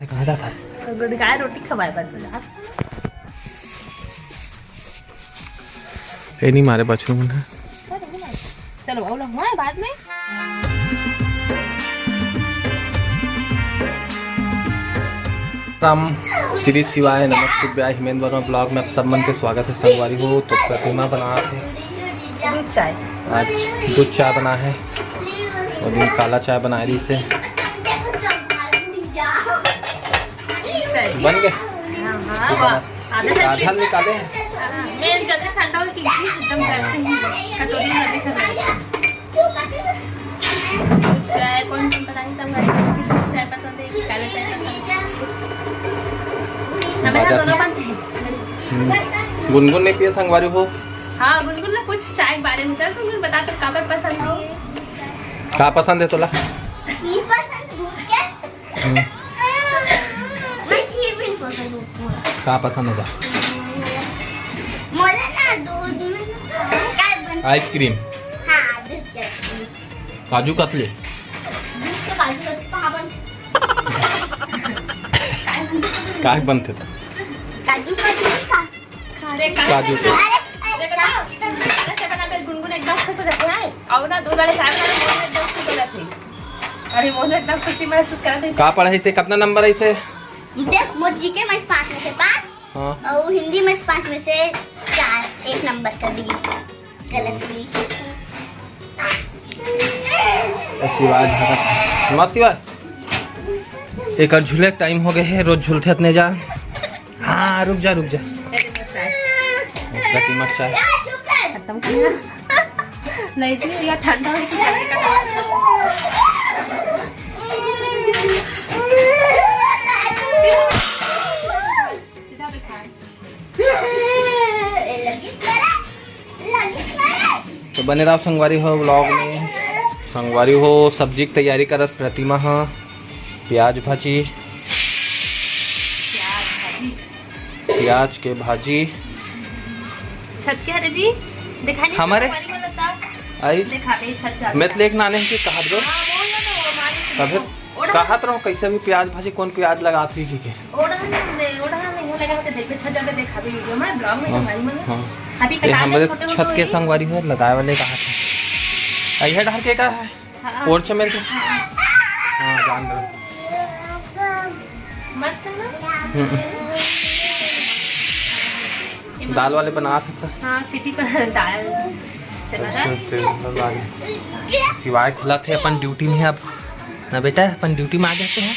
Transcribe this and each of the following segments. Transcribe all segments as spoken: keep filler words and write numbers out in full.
कहाँ जात हस? गुड़गाय रोटी खवाए बर बोला। ए, नहीं मारे बछरू मन ह। चलो, वो लोग वहाँ बाद में। राम, श्री शिवाय, नमस्तुभ्याय, हिमेंद्र वर्मा ब्लॉग में आप सब मन के स्वागत है। संगवारी हो, तो प्रतिमा बना है। दूध चाय। आज दूध चाय बना है और ये काला चाय बना रही से। चाय। बन गए? हाँ, हाँ, वाह। आधा आधा निकाले हैं। हाँ, मैं जल्दी ठंडा हो, क्योंकि एकदम गर्म है। कटोरी में भी ठंडा है। चाय कौन कौन पता नहीं, सब चाय पसंद है कि काला चाय पसंद है। हमें यहाँ बाजार दोनों बनते हैं। हम्म। गुनगुन नहीं पिए संगवारी हो? हाँ, गुनगुन ने कुछ चाय के बारे में चल, गुनगुन बता, तो काबर पसंद नहीं है? का पसंद है तोला? पसंद दूध के। हम्म। मैं खीर भी नहीं पसंद होती। का पसंद होगा? मोला ना दूध में ना काय बन- आइसक्रीम। हाँ, दूध के आइसक्रीम। काजू कतली। दूध के काजू कतली कहाँ बन- काय बनते? काय बनते था? काजू कतली का। अरे, काजू के। अरे, अरे, देखो ना, इधर से बना के गुनगुन एकदम खुश हो जाते हैं। और ना, दो गाड़ी चाय बना के मोहन एकदम खुश हो जाते हैं। अरे, मोहन एकदम खुशी महसूस करते हैं। का पढ़ाई से कितना नंबर है इसे? देख, मोर जीके में पाँच में से पाँच, हाँ। और हिंदी में पाँच में से चार, एक नंबर कर दी। गलत नहीं। ए, शिवाय भगत। माँ शिवाय, एक झूले टाइम हो गए है, रोज झूलते हतने जा। हाँ, रुक जा, रुक जा। ये दे मत चाय। प्रतिमा चाय। खत्म किया। नहीं जी, ये ठंडा हो गया। सीधा बैठा। तो बने रहो संगवारी हो ब्लॉग में। संगवारी हो, सब्जी की तैयारी करत प्रतिमा ह। प्याज भाजी, प्याज के भाजी। छत के हरे जी, दिखाई नहीं हमारे? आई। दिखा दे छत जा। मैं तो लेके ना आने की कहा दो। हाँ, वो ना तो वो हमारे तबे ओढ़ा। कहत रहो, कैसे भी प्याज भाजी, कौन प्याज लगात हुई की के? ओढ़ा नहीं, ओढ़ा नहीं, वो लगा के देख, छत जाके देखा भी वीडियो में, ब्लॉग में हाँ, संगवारी मन। हाँ। अभी ये कटा दे, हमारे छोटे छत के छोटे। संगवारी हो, लगाए वाले कहा थे। अइहे डहर के का है? हाँ। पोर्च में के? हाँ, जान दो। मस्त है ना? हम्म। दाल वाले बना थे सर। हाँ, सीटी पर दाल चला रहा है। अच्छा, अच्छा, बना रहे। शिवाय खिलाते अपन ड्यूटी में अब। ना बेटा, अपन ड्यूटी में आ जाते हैं।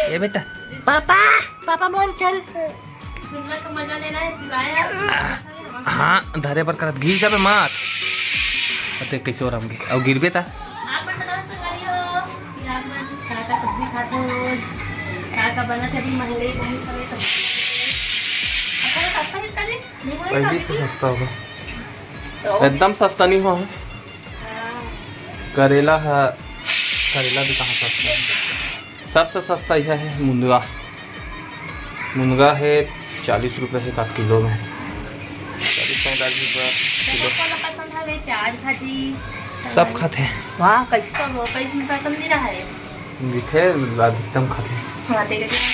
ए बेटा, पापा, पापा मोर चल। झुलना का मजा लेना है, शिवाय। हाँ, धरे पर करत गिर जाबे मार। अते कैसे और हमके, और गिरबे ता। आप मन बताओ संगवारी हो कि आप मन का का सब्जी खाते हो, का का बना थे अभी महंगाई बहुत है तो। अच्छा, तो सस्ता भी कर दे, नहीं बोले पहली खाने से की? सस्ता होगा। तो एकदम सस्ता नहीं हुआ है। हाँ। करेला है, करेला भी कहाँ सस्ता है? सबसे सस्ता यह है मुनगा। मुनगा है चालीस रुपये है का किलो में, चालीस पैंतालीस रुपये किलो। सबको वाला पसंद है, प्याज भाजी। सब खाते हैं। वाह, कैसे सब हो, कैसे पसंद नहीं रहा है? दिखे अधिकतम खाते हैं। हाँ, देख रहे हैं।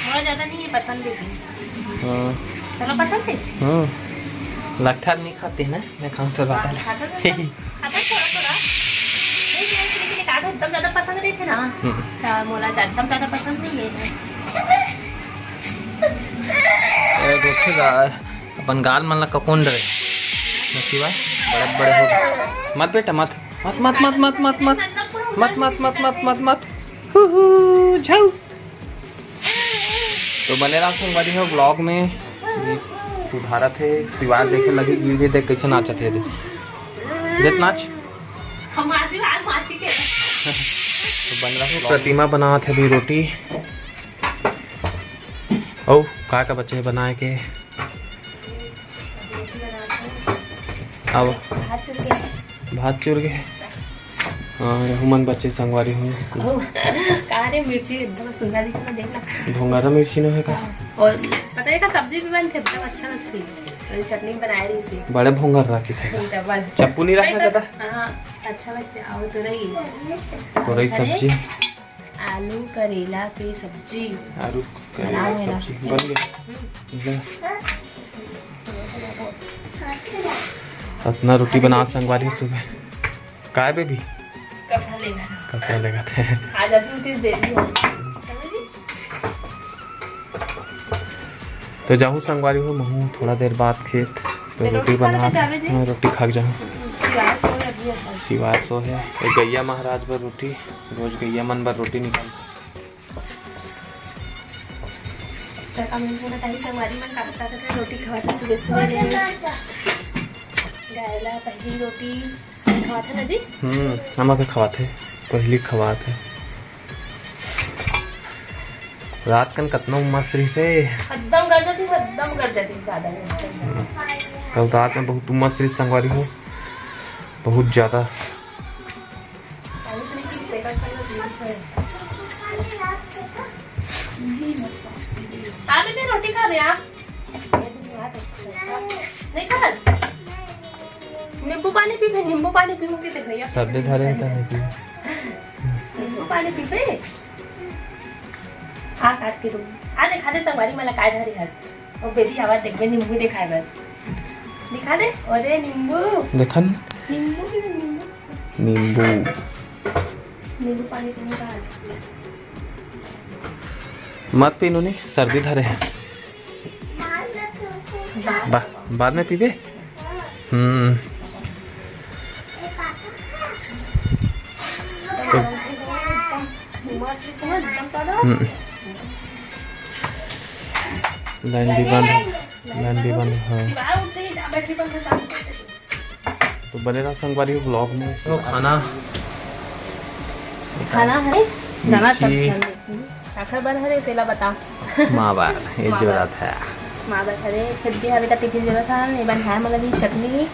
बहुत ज़्यादा नहीं है पसंद, लेकिन हाँ। चलो पसंद है। हम्म, लट्ठा नहीं खाते हैं ना, मैं खाऊँ तो हाँ, बात। खाता तो सब। आता है थोड़ा थोड़ा। नहीं, नहीं, लेकिन एक आध एकदम ज्यादा पसंद रहिथे ना, हम्म। त मोला जा-, एकदम ज्यादा पसंद नहीं है। ए, देखे गा, अपन गाल मन ला ककोन डरे। नसीबा, बड़े बड़े हो गए। मत बेटा, मत। मत, मत, मत। हु, हु, झाऊ। तो बने रहा संगवारी हो ब्लॉग में। ये सुधारत है, दीवार देखे लगी, गिर भी देख कैसे नाचत है, देख। देख नाच। हमार दीवार माची के। तो बन रहा प्रतिमा बनात है अभी रोटी। ओ, का का बचे है बनाए के? अब भात चुर गया। भात चुर गया। हाँ, रहू मन बचे संगवारी हो। ओह, का रे, मिर्ची एकदम सुंदर दिख रहा, देख ना। भोंगरा मिर्ची नो है का? हाँ, और पता है का, सब्जी भी बनते एकदम अच्छा लगती है। और चटनी बनाए रही सी। बड़े भोंगर रखी थे। डबल। चप्पू नहीं रखना नहीं, चाहता? हाँ, अच्छा लगता है। और तो रही। तो रही अरे, सब्जी। आलू करेला के सब्जी। आलू करेला बनाओ मेरा। सब्जी बन गया। ले। अतना रोटी बना संगवारी सुबह। काय baby? कपड़ा लेगा। कपड़ा लेगा थे। आज आदमी के देरी हो। समझी? तो जाहूँ संगवारी हो, महूँ थोड़ा देर बाद खेत। तो तो रोटी रोटी खा बना, के जावे दे। हाँ, रोटी खा के जाहूँ। शिवाय सो है, अभी ऐसा। शिवाय सो है। एक गैया महाराज बर रोटी, रोज गैया मन बर रोटी निकाल। तो कमेंट में बताइए, संगवारी मन का, का, का रोटी खवाते सुबह सुबह ले। गायला पहली रोटी खवाते ना जी। हम्म, हमर के खवाते, पहली खवाते। रात कन कतना उमस रहिसे। एकदम गरजत रहिस, एकदम गरजत रहिस, ज्यादा नहीं। हम्म। कल रात में बहुत उमस रहिस संगवारी हो, बहुत ज्यादा। अभी मैं रोटी खा रहे आप। नहीं खात? नींबू पानी पीबे, नींबू पानी पीबे के भैया। सर्दी धरे है तो नहीं पीबे। नींबू पानी पीबे। आ काट के दो। आ दिखा दे संगवारी मला काय धरे हस। ओ baby आवाज देखबे नींबू दिखाए बस। दिखा दे। अरे नींबू। देखन। नींबू की नींबू। नींबू। नींबू पानी पीने का। मत पी नूनी, सर्दी धरे है। बा-, बाद में पीबे। हम्म। तो, हम्म। लाइन भी बंद है, लाइन भी बंद है, हाँ। तो बने रहा संगवारी vlog में। तो खाना खाना है, जाना सब मिर्ची। चल देखी। काखर बर हरे, तेला बता। माँ बर, ये माँ बर। जरूरत है। माँ बर हरे, खेत भी हवे त टिफिन जरूरत है, ये बन है मतलब ये चटनी, ये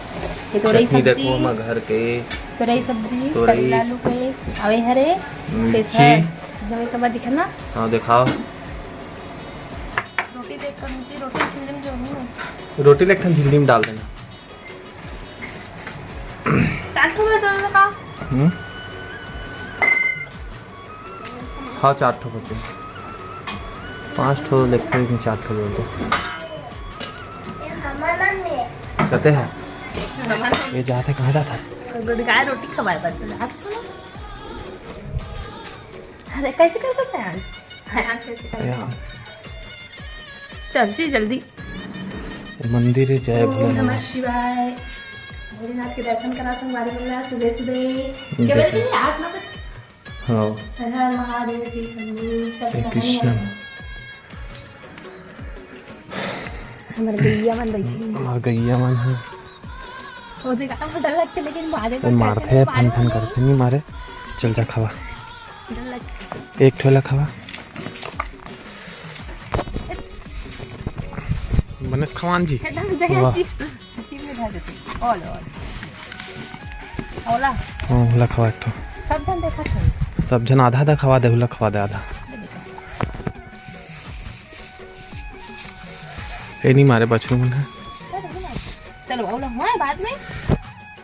तोरई चटनी सब्जी, देखो, हम घर के तोरई सब्जी, तोरई। करेला आलू के, अवे हरे, मिर्ची। तेथा, जमे कबर दिखना। हाँ, दिखाओ। रोटी देख कर मुझे रोटी छिल्ली में जो नहीं हो। रोटी लेकिन झिल्ली में डाल देना। चार ठो में दो का? हम्म? हाँ, चार ठो बचे। पाँच ठो लेते हैं, चार ठो जोड़ दो। कहते हैं, ये जाते कहाँ जाता है? गाय रोटी खवाए बर तो जात हो। अरे, कैसे कर सकते हैं आज? हाँ, आज कैसे कर सकते हैं? चल जी, जल्दी। मंदिर है, जय ओम भोलेनाथ। नमः शिवाय। भोलेनाथ के दर्शन करा संगवारी मन ला सुबह सुबह। देखो। केवल के आठ नौ बजे। हाँ। हर हर महादेव, शिव शंभू, चल हे कहानी कृष्ण। है। हमर गैया मन बैठी हैं। हमर गैया मन है। वो देखा, हमको डर लगते, लेकिन मारे वो तो मारते हैं, फन फन करते नहीं मारे। चल जा, खवा। डर लगते। एक ठोला खवा। बने खवान जी। एकदम दया वाह। जी। इसी में धर देते। ओल, ओल। ओला। हाँ, ओला खवा एक ठो। सब झन देखा था। सब झन आधा आधा खवा दे, ओला खवा दे आधा। ए नहीं मारे बछरू मन है। चलो, ओला हुआ है बाद में।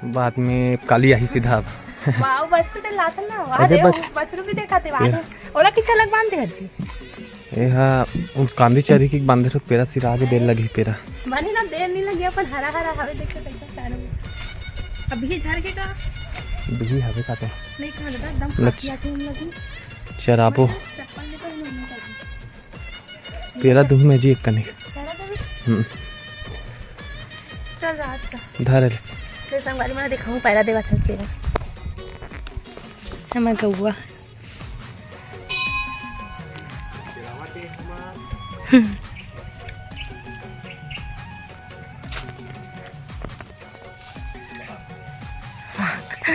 बाद में काली आही सीधा अब। वाओ, बस तो लात ना, वाह अरे रे, बच- बछरू भी देखा थे, वाह ये रे। ओला किसे लग बांध दे हर जी? ए हा, उन कांदी चरी की बांधे तो पेरा सिरा के देर लगी पेरा। बनी ना, देर नहीं लगी, अपन हरा हरा हवे, देखो कैसा चारों। अभी झाड़ के का? बिही हवे का तो। नहीं कहा दादा, एकदम लच- काफी आती हम लोग। चराबो। चप्पल में तो नहीं निकलती। पेरा दूह में जी एक कनिक। पैरा देबे? हम्म। चल रात का। धर ले। ले संगवारी मन दिखाऊं, पैरा देवत हस तेरा। हमर गौवा। हम्म।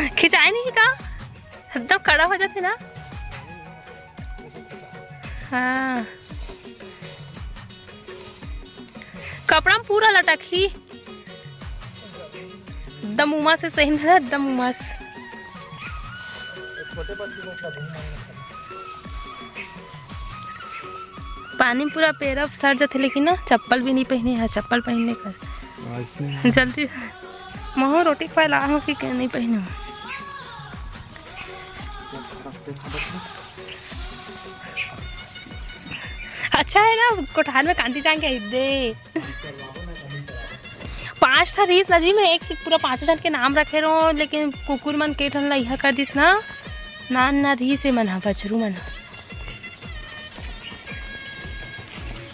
खिंचाए नहीं का? एकदम कड़ा हो जाथे ना। हाँ। कपड़ा में पूरा लटक ही। एकदम उमा से सही है, एकदम उमा से। पानी में पूरा पैर अब सर जाथे, लेकिन ना चप्पल भी नहीं पहने है, चप्पल पहनने का। हाँ, इसमें जल्दी महू रोटी खवाए ला हो कि नहीं पहने हो? अच्छा है ना, कोठार में कांति जान के दे। पांच ठा रहिस ना जी, मैं एक से पूरा पांचों झन के नाम रखे रहो, लेकिन कुकुर मन के ठन ला इहा कर दिस ना। नान ना रहिस हे मन हा, बछरू मन हा।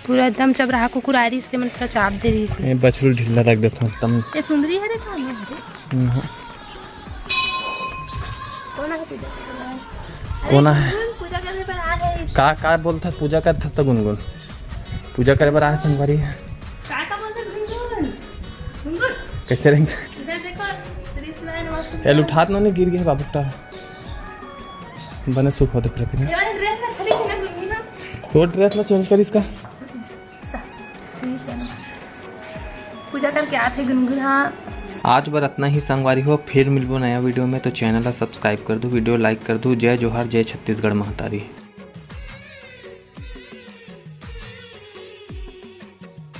पूरा एकदम चबराहा कुकुर आ रहिस, ते मन पूरा चाप दे रहिस हे। ये बछरू ढीला रख देथन एकदम। ये सुंदरी हरे का, नहीं हरे? हम्म। कोन आहे पूजा? कोन आहे? गुनगुन पूजा करे बर आ गइस। का, का बोलत हे? पूजा करत हे त गुनगुन। पूजा करे बर आ हे संगवारी। का, का बोलत हे गुनगुन? गुनगुन। कैसे रहेंगे? इधर देखो, कृष्णा है, नमस्ते। ए, उठात ना, नहीं गिर गए बाबू टा। बने सुख होते प्रति ना। ये वाला dress अच्छा नहीं है ना गुनगुन ना? वो dress ला change कर इसका। पूजा करके आत हे गुनगुन, हाँ। आज बर अतना ही संगवारी हो, फिर मिलबो नया video में। तो channel ला subscribe कर दो, video like कर दो। जय जोहार, जय छत्तीसगढ़ महतारी।